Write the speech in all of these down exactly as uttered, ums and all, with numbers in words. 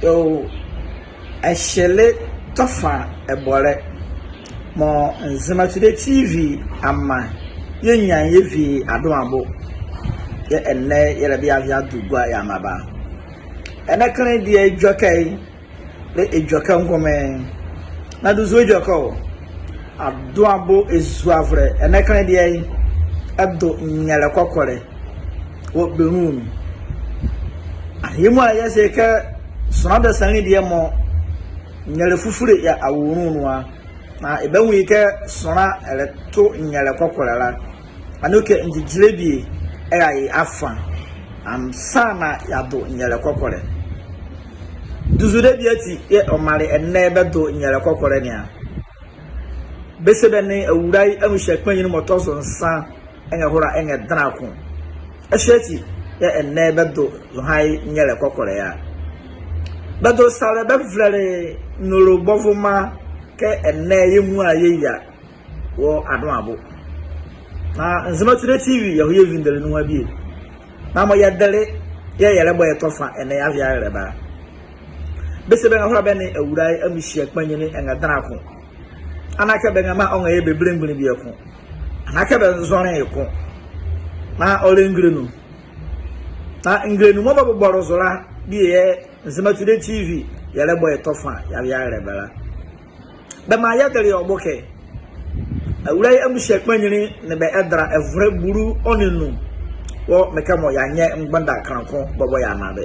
Yoo, ɛhye le tɔfa ɛbɔlɛ mɔɔ Nzema Today TV ama yɛnyia yɛvi Adoabo. Yɛɛ ɛnɛ yɛlɛbie yeava yeado gua yeamaa bɛ a. Ɛnɛ kenle deɛ edwɛkɛ ye le edwɛkɛ ngome. Na duzu edwɛkɛ ɔ, Adoabo ezuavolɛ ɛnɛ kenle deɛ ye ɛdo nyɛlɛ kɔkɔlɛ wɔ bɛ nloa nu. Yɛmuala yɛse kɛ sonla dasanli deɛ mɔɔ nyɛlɛ fufule yɛ awo nloa nu a, na ɛbanwu ye kɛ sonla ɛlɛto nyɛlɛ kɔkɔlɛ la, ɛnee ɔkɛ ngyegyelɛ bie ɛra ye afa ansaana yeado nyɛlɛ kɔkɔlɛ. Duzu debie ati yɛɛ ɔmaanle ɛnɛ bɛdo nyɛlɛ kɔkɔlɛ ne a. Bɛse bɛ nee Awulae Amihyia Kpanyinli mɔɔ tɔ zo nsa ɛnrɛhola ɛnrɛdɛnla ko. Ɛhye ati yɛɛ ɛnɛ bɛdo zɔhane nyɛlɛ kɔkɔlɛ a. Bɛdole salɛ bɛvɛlɛle Nolo Bɔvoma kɛ ɛnɛ yɛmuala yɛyia wɔ Adoabo. Na Nzema Today TV yɛhɔ yɛvindele nuhua bie. Na mɔɔ yɛdele yɛɛ yɛlɛbɔ ye tɔfa ɛnɛ yeava yearɛlɛ bɛ a. Bɛse bɛnrɛhola bɛ nee Awulae Amihyia Kpanyinli ɛnrɛdɛnla ko. Anaa kɛ bɛnrɛmaa ɔnrɛyɛ bɛ belemgbunli bieko. Anaa kɛ bɛnzonle ye ko. Na ɔlɛ ngilenu. Na ngilenu mɔɔ bɛbobɔle zo la bie yɛɛ Nzema Today TV yɛlɛbɔ ye tɔfa yeava yearɛlɛ bɛ la. Bɛmaa yɛdele ɔ bo kɛ Awulae Amihyia Kpanyinli nee bɛ ɛdɛnla ɛvolɛ bulu ɔ nee nu wɔ mekɛ mɔɔ yeanyɛ mgbonda kenle ko bɔbɔ yeamaa bɛ.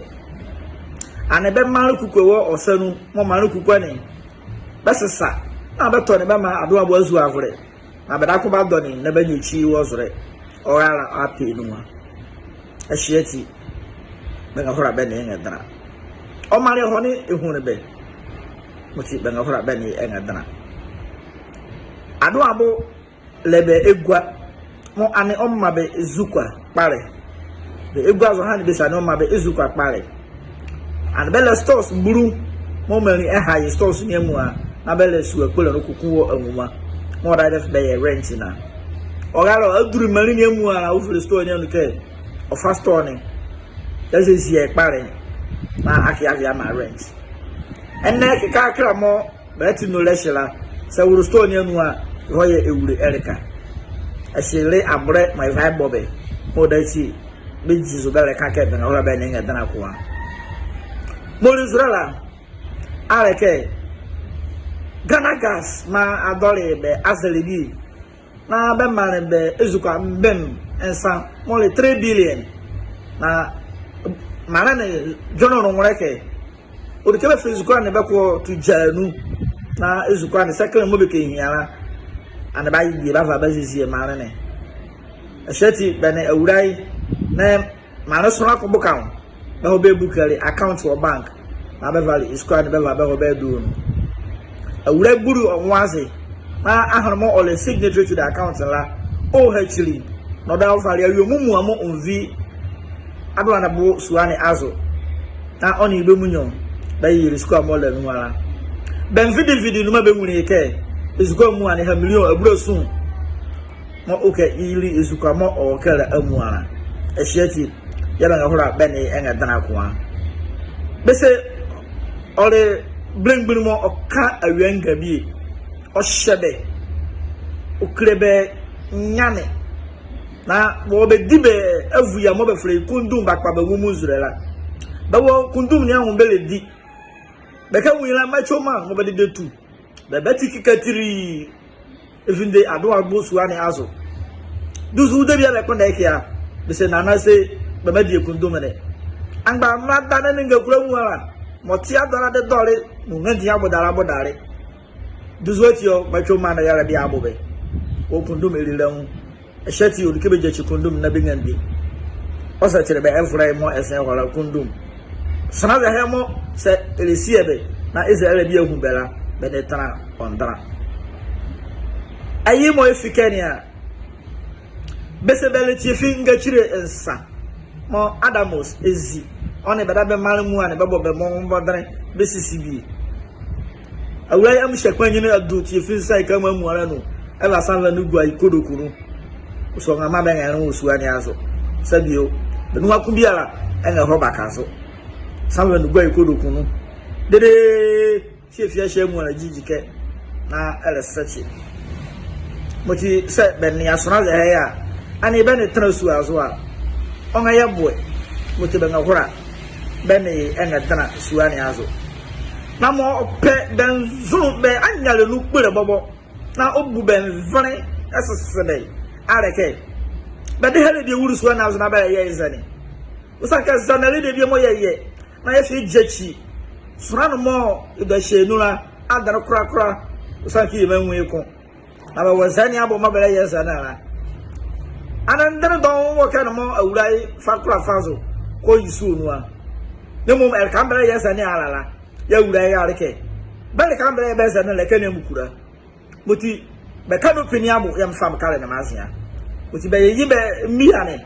Ɛnee bɛ maanle kukue wɔ ɔ sa nu mɔɔ maanle kukue ne bɛsesa na bɛtɔne bɛmaa Adoabo azuavolɛ. Na bɛdabɛ ko bɛadɔne na bɛanyia ekyi wɔ zolɛ. Ɔrale ɔrapɛ ye nuhua. Ɛhye ati bɛnrɛhola bɛ nee ye ɛnrɛdɛnla. Ɔmaanle ɛhɔne ɛhunle bɛ. Yemɔti bɛnrɛhola bɛ nee ye ɛnrɛdɛnla. Adoabo lɛ bɛ egua mɔɔ ɛnee ɔmaa bɛ ezukoa kpalɛ. Bɛ egua zɔhane bɛse ɛnee ɔmaa bɛ ezukoa kpalɛ. Ɛnee bɛlɛ stores bulu mɔɔ maanle ɛha ye stores ne amuala, na bɛlɛ sua kpole ne kuku wɔ anwuma mɔɔ ɔdaye bɛfa bɛyɛ rent ne a. Ɔrale ɔ, adule maanle ne amuala, ɔvile store ne anu kɛ ɔfa store ne yeazezie ye kpalɛ na akee yeava yeamaa rent. Ɛnɛ kɛkala mɔɔ bɛlɛte nole ɛhye la, saa ɛwole store ne anu a, ɛhɔ yɛ ewule ɛleka. Ɛhye le abolɛ mɔɔ yɛva yɛbɔ bɛ mɔɔ ɔdaye ti bɛgyi zo bɛlɛka kɛ bɛnrɛhola bɛ nee ye ɛnrɛdɛnla ko a. Mɔɔ li zolɛ la, a le kɛ Ghana Gas maa adɔle bɛ azɛlɛ bie na bɛmaanle bɛ ezukoa mbem nsa mɔɔ le three billion. Na maanle ne dwenle ɔ nwo nwolɛ kɛ ɔdi kɛ bɛfa ezukoa ne bɛkɔ to gyalɛ nu na ezukoa ne saa kenle mɔɔ bɛkɛhia la, ɛnee bɛaye bie bɛava bɛazezie maanle ne. Ɛhye ati bɛ nee Awulae nee maanle sonla ko boka nwo, bɛhɔ bɛbukile account wɔ bank na bɛvale ezukoa ne bɛva bɛhɔ bɛado nu. Awulae bule ɔ nwo aze na ɛhɔle mɔɔ ɔlɛ signatory to the account ne la, ɔhakyile. Na ɔdaye ɔvale awie mɔɔ amuala mɔɔ ɔnvi Adoabo sua ne azo. Na ɔ nee bɛ muala bɛyeyele ezukoa mɔɔ la nuhua la. Bɛnvidevide nu maa bɛnwunle ye kɛ ezukoa amuala ne ɛha million abulansun mɔɔ ɔkɛyeyele ezukoa mɔɔ ɔwɔ ɛkɛ la amuala. Ɛhye ati yɛɛ bɛnrɛhola bɛ nee ye ɛnrɛdɛnla ko a. Bɛse ɔle belemgbunli mɔɔ ɔka awie nga bie. Ɔhyɛ bɛ, ɔkile bɛ nyane. Na wɔ bɛdi bɛ avu ye a mɔɔ bɛfɛlɛ ye kundum bɛakpa bɛ nwo mu nzule la, bɛwɔ kundum ne anwo bɛlɛdi. Bɛkɛ nwo ye la, Macho Man mɔɔ bɛdebie tu, bɛbati kika tirii ɛvinde Adoabo sua ne azo. Duzu debie a bɛkpondɛ ye ɛkɛ a, bɛse nana se bɛmmalie kundum ne. Amgba mralɛ ne ngakula amuala mɔɔ tia dɔlɛ de dɔle, nu nrɛndie abodalɛ abodalɛ. Duzu ati ɔ, Macho Man yɛlɛbie abo bɛ wɔ kundum ɛlila nwo. Ɛhye ati ɔdi kɛ bɛgyakyi kundum na bɛnrɛnli. Ɔsɛkyelɛ bɛ ɛvolɛ mɔɔ ɛsɛɛ ɛhɔ la kundum. Sonla zɛhae mɔɔ saa ɛlɛsia bɛ na eza ɛlɛbie ɛhu bɛ la, bɛ nee tɛnla ɔndɛnla. Ɛye mɔɔ ɛfi ɛkɛ ne a, bɛse bɛle tiafi ngakyile nsa mɔɔ Adamos ɛzi, ɔ nee bɛdabɛ maanle amuala ne bɛbɔ bɛ mɔdenle bɛsisi bie. Awulae Amihyia Kpanyinli adu tiafi nsa ɛkɛ mɔɔ amuala nu ɛva Sanva ne Gua ye kodoku nu. Ɔsonga maa bɛnrɛnle wɔ sua ne azo. Saa bie ɔ, bɛ nuhua ko biala ɛnrɛhɔ baka zo. Sanva ne Gua ye kodoku nu. dedee, si efie ɛhye amuala gyigyi ɛkɛ na ɛlɛsɛkye. Yemɔti sɛ bɛnea sonla zɛhae a, ɛnee bɛnetɛnla sua zo a, ɔnrɛyɛ boɛ. Yemɔti bɛnrɛhola bɛnee ye ɛnrɛdɛnla sua ne azo. Na mɔɔ ɔpɛ bɛnzonle bɛ anyalɛ nu kpolɛ bɔbɔ, na ɔbu bɛ nvenle ɛsese bɛ a le kɛ, bɛdeha ɛlɛdie ɛwole sua ne azo na bɛlɛyɛ ye ɛzɛne. Ɔsiane kɛ ɛzɛne ɛlɛdebie mɔɔ yɛyɛ na yɛfa yɛgyakyi sonla ne mɔɔ yɛdɔ ɛhye anu la adenle kola kola. Ɔsiane kɛ yɛmɛ anwu ye ko. Na bɛwɔ ɛzɛne ne abo mɔɔ bɛlɛyɛ ɛzɛne ne la. Andendenle dɔɔnwo wɔ ɛkɛ ne mɔɔ Awulae fa kola fa zo kɔ ye sua nu a. Na mmom ɛleka mɔɔ bɛlɛyɛ ɛzɛne ne ala la, yɛɛ Awulae rale kɛ, bɛleka mɔɔ bɛlɛyɛ bɛ ɛzɛne ne la ɛkɛ ne amukula. Yemɔti bɛ canopy ne abo yɛɛ mefa me kale ne meazia. Yemɔti bɛyeye bɛ mbia ne,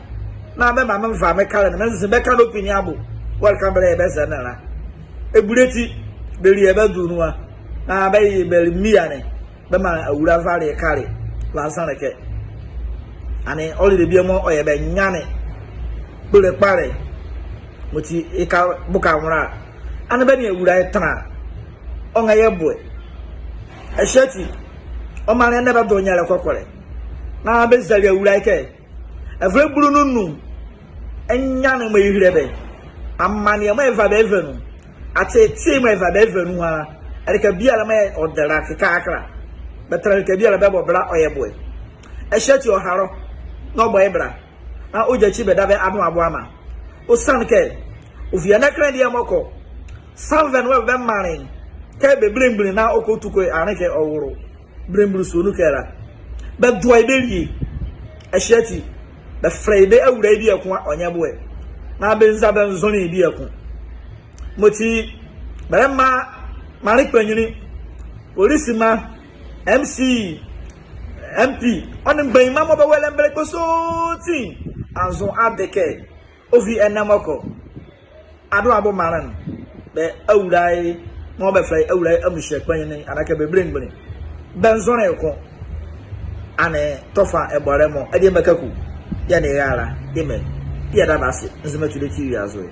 na bɛmaa menva me kale ne menze bɛ canopy ne abo wɔ ɛleka mɔɔ bɛlɛyɛ bɛ ɛzɛne ne la. Ebule ati, bɛlie bɛ du nu a, na bɛyeye bɛ mbia ne bɛmaa Awulae vale ye kale. Ɔhanzanlɛ kɛ, ɛnee ɔle debie mɔɔ ɔyɛ bɛ nyane kpole kpalɛ. Yemɔti yeka boka nwo la, ɛnee bɛnea Awulae tɛnla a, ɔnrɛyɛ boɛ. Ɛhye ati, ɔmanle ɛnɛ bɛdɔ nyalɛ kɔkɔlɛ. Na bɛzale Awulae kɛ, ɛvolɛ bulu ne nu nyane mɔɔ ɛhile bɛ, amaneɛ mɔɔ ɛva bɛ ɛva nu, atetee mɔɔ ɛva bɛ ɛva nu ɛha la, ɛleka biala mɔɔ ɔde la kɛkala, bɛtɛnla ɛleka biala bɛbɔ bɛla ɔyɛ boɛ. Ɛhye ati ɔha ɔlɔ na ɔbɔ ye bɛla, na ɔgyakyi bɛda bɛ adoabo ama. Ɔsiane kɛ, ɔvi ɛnɛ kenle ɛdeɛ mɔɔ kɔ, sanvɛ ne wɔ bɛmanle kɛ bɛ belemgbunli na ɔkɔtu ko ye, ɛnee kɛ ɔwolo belemgbunli sua nu ɛkɛ la, bɛdoa ye bɛlie. Ɛhye ati, bɛfɛlɛ ye bɛ Awulae bieko a ɔnyɛ boɛ, na bɛnzia bɛnzonle ye bieko. Yemɔti bɛlɛmaa maanle kpanyinli, polisima, M C, M P, ɔ nee mgbanyima mɔɔ bɛwɔ ɛlɛmbɛlɛ kɔsɔɔti anzo ade kɛ, ɔvi ɛnɛ mɔɔ kɔ, adoabo maanle ne, bɛ Awulae mɔɔ bɛfɛlɛ ye Awulae Amuhyia Kpanyinli anaa kɛ bɛ belemgbunli, bɛnzonle ye ko. Ɛnee tɔfa ɛbɔlɛ mɔ, ɛdeɛ mɔɔ Kaku yɛɛ ɛnee ye ala, yemɛ, yɛda bɛ ase, Nzema Today TV azo ye.